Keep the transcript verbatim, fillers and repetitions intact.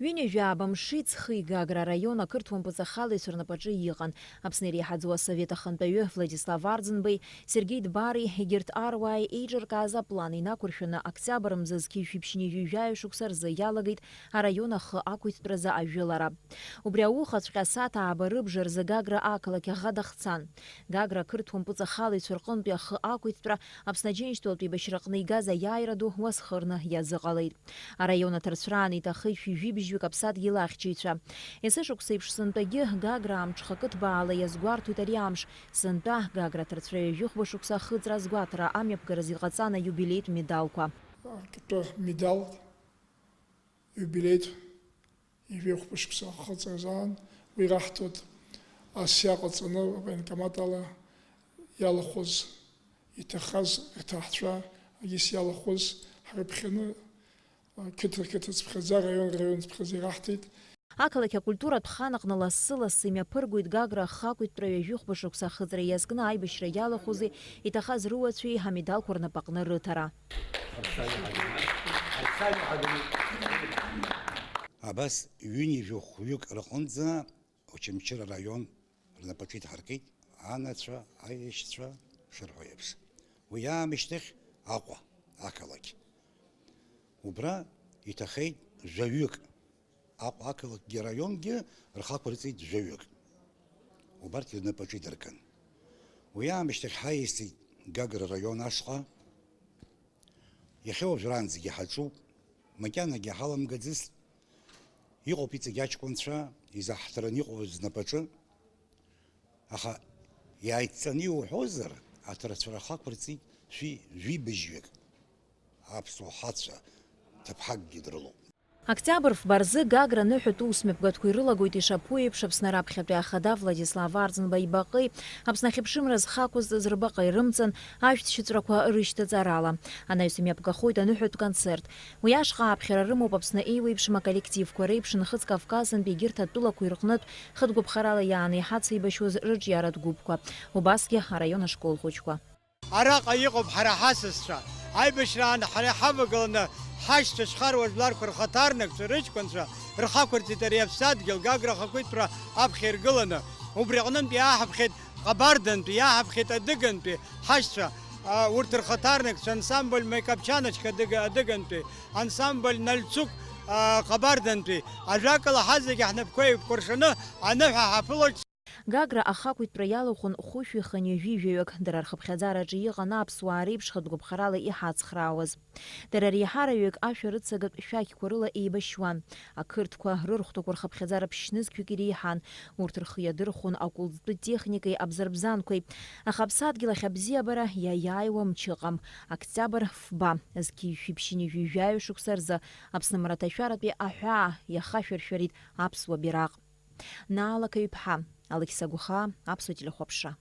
Ҩынҩажәи ааба мши ҵхи Гагра араион ақырҭуа мпыҵахалаҩцәа рнапаҿы иҟан. Аԥсны иреиҳаӡоу асовет ахантәаҩы Владислав Арӡынбеи, Сергеи Дбари, егьырҭ аруааи еиҿыркааз аплан инақәыршәаны, октиабр мза зқьи жәшәи ԥшьынҩажәи жәаҩа шықәса рзы иалагеит араион ахы ақәиҭтәразы ажәылара. Убри аухаҵәҟьа асааҭ ааба рыбжа рзы Гагра ақалақь аӷа дахцан. Гагра ақырҭуа мпыҵахалаҩцәа рҟынтәи ахы ақәиҭтәра Аԥсны Аџьынџьтәылатә еибашьраҟны игаз аиааира ду уасхырны иазыҟалеит. Араион аҭарцәраан иҭахеит шәи жәибжьҩык аԥсадгьыл ахьчаҩцәа. Есышықәса еиԥш сынтәагьы Гагра амҽхакы ҭбаала иазгәарҭоит ари амш. Сынтәа Гагра аҭарцәра ҩажәи хәба шықәса ахыҵра азгәаҭара амҩаԥгаразы иҟаҵан аиубилеитә медалқәа. Акытәы медал, иубилеитә ҩажәи хәба шықәса ахыҵразаан уи раҳҭоит, ас иаҟаҵаны авоенкомат ала иалахәыз, иҭахаз рҭаацәа, егьыс иалахәыз ҳрыԥхьаны, қыҭа-қыҭа цыԥхьаӡа, раион-раион цыԥхьаӡа ираҳҭеит. Ақалақь акультуратә хан аҟны лассы-лассы имҩаԥыргоит Гагра ахақәиҭтәра ҩажәи хәба шықәса ахыҵра иазкны аибашьра иалахәызи иҭахаз руацәеи амедалқәа рнапаҟны рыҭара. Абас ҩынҩажәи хәҩык рҟынӡа Очамчыра араион рнапаҿы идҳаркит анацәа, аешьцәа шырҳәо еиԥш. Уи аамышьҭахь Аҟәа ақалақь. Убра иҭахеит жәаҩык. Аҟәа ақалақьгьы араионгьы рхақәырҵеит жәаҩык. Убарҭ рнапаҿы идыркын. Уи аамышьҭахь ҳаиасит Гагра араион ашҟа. Иахьа уажәраанӡагьы ҳаҿуп, макьанагьы ҳаламгаӡацт. Иҟоуп иҵегь аҷкәынцәа изаҳҭараны иҟоу знапаҿы. Аха иааидҵаны иуҳәозар, аҭарцәара ахақәырҵеит шәи жәибжьҩык. Аԥсуа ҳацәа ҭыԥҳакгьы дрылоуп. Октиабр фба рзы Гагра аныҳәатә усмҩаԥгатәқәа ирылагоит ишаԥу еиԥш Аԥсны раԥхьатәи ахада Владислав Арӡынба ибаҟеи, Аԥсны ахьыԥшымра зхы ақәызҵаз рбаҟеи рымҵан, ашәҭ шьыҵәрақәа рышьҭаҵарала. Анаҩс имҩаԥгахоит аныҳәатә концерт. Уи ашҟа ааԥхьара рымоуп Аԥсны еиуеиԥшым аколлективқәа реиԥш Нхыҵ Кавказынтәи егьырҭ атәылақәа ирҟнытә хыҭгәыԥхарала иаанеиҳацеибашьуаз рыҿиаратә гәыԥқәа, убасгьы араион ашкол хәыҷқәа. Араҟа иҟоуп ҳара ҳасасцәа. Аибашьраан ҳара иҳавагыланы ҳашьцәа шьхаруа жәларқәа рхаҭарнакцәа, рыҷкәынцәа рхақәырҵеит ари аԥсадгьыл Гагра ахақәиҭтәра аԥхьа иргыланы. Убри аҟнынтә иааҳаԥхьеит Ҟабардантәи, иааҳаԥхьеит Адыгантәи ҳашьцәа, а, урҭ рхаҭарнакцәа, ансамбль Мекаԥчаночка Адыга-, Адыгантәи, ансамбль Нальцук, а, Ҟабардантәи. Ажәакала, ҳазегьы ҳнапқәа еиқәкәыршаны аныҳәа ҳаԥылоит. Гагра ахақәиҭтәра иалахәын хәышәи хынҩажәи жәаҩык, дара рхыԥхьаӡараҿы иҟан аԥсуаа реиԥш хатә гәаԥхарала иҳацхраауаз. Дара реиҳараҩык ашәарыцагатә шәақьқәа рыла еибашьуан. Ақырҭқәа рырхәҭақәа рхыԥхьаӡара ԥшьнызқьҩык иреиҳан, урҭ рхы иадырхәон акәылӡтәы техникеи абзарбзанқәеи. Аха аԥсадгьыл ахь абзиабара иаиааиуа мчы ыҟам. Октиабр фба, зқьи жәшәи ԥшьынҩажәи жәаҩа шықәса рзы Аԥсны мраҭашәаратәи аҳәаа иахашәыршәарит аԥсуа бираҟ. Наала Каҩԥҳа, Алықьса Гәхаа, Аԥсуа телехәаԥшра.